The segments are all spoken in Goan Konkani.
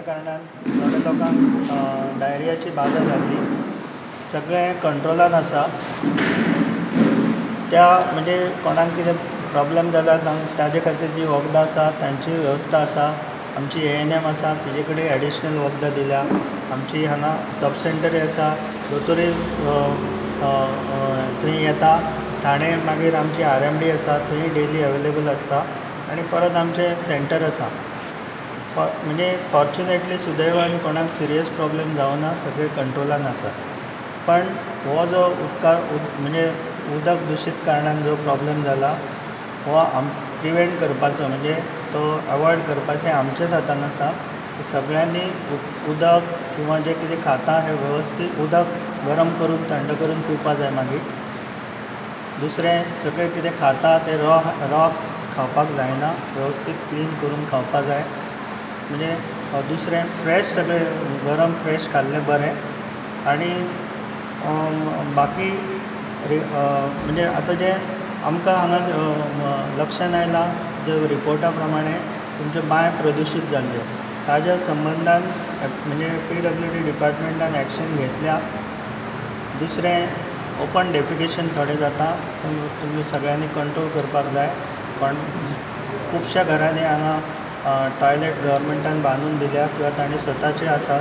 कारणान थोड्या लोकांक डायरियाची बादा जाल्ली. सगळें कंट्रोलान आसा. त्या म्हणजे कोणाक कितें प्रोब्लम जाल्यार ताजे खातीर जीं वखदां आसा तांची वेवस्था आसा. आमची ए एन एम आसा तिजे कडेन एडिशनल वखदां दिल्या. आमची हांगा सब सेंटरूय आसा. दोतोरूय थंय येता. ठाणे मागीर आमची आर एम डी आसा थंय डेली अवेलेबल आसता आनी परत आमचें सेंटर आसा. म्हणजे फॉर्चुनेटली सुदैवान कोणाक सिरियस प्रोब्लम जावना, सगळें कंट्रोलान आसा. पण हो जो उदका म्हणजे उदक दुशीत कारणान जो प्रोब्लम जाला हो प्रिवेंट करपाचो म्हणजे तो अवॉयड करपाचें आमच्याच हातान आसा. सगळ्यांनी उदक किंवा जें कितें खाता हें वेवस्थीत उदक गरम करून थंड करून पिवपा जाय. मागीर दुसरें सगळें कितें खाता तें रॉ खावपाक जायना, वेवस्थीत क्लीन करून खावपा जाय. म्हणजे दुसरें फ्रेश सगळें गरम फ्रेश खाल्लें बरें. आनी बाकी म्हणजे आतां जें आमकां हांगा लक्षान आयलां जे रिपोर्टा प्रमाणे तुमच्यो बांय प्रदुशीत जाल्ल्यो ताज्या संबंदान म्हणजे पी डब्ल्यू डी डिपार्टमेंटान एक्शन घेतल्या. दुसरें ओपन डेफिकेशन थोडें जाता, तुमी सगळ्यांनी कंट्रोल करपाक जाय. पण खुबश्या घरांनी हांगा टॉयलेट गव्हर्मेंटान बांदून दिल्या किंवा तांणी स्वताचे आसा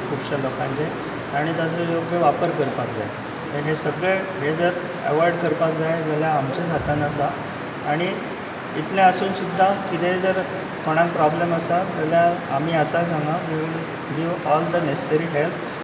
खुबश्या लोकांचे, तांणी ताचो योग्य वापर करपाक जाय. हे सगळे हे जर अवॉयड करपाक जाय जाल्यार आमच्याच हातान आसा. आनी इतलें आसून सुद्दां कितेंय जर कोणाक प्रोब्लम आसा जाल्यार आमी आसाच हांगा. We will give all the necessary help.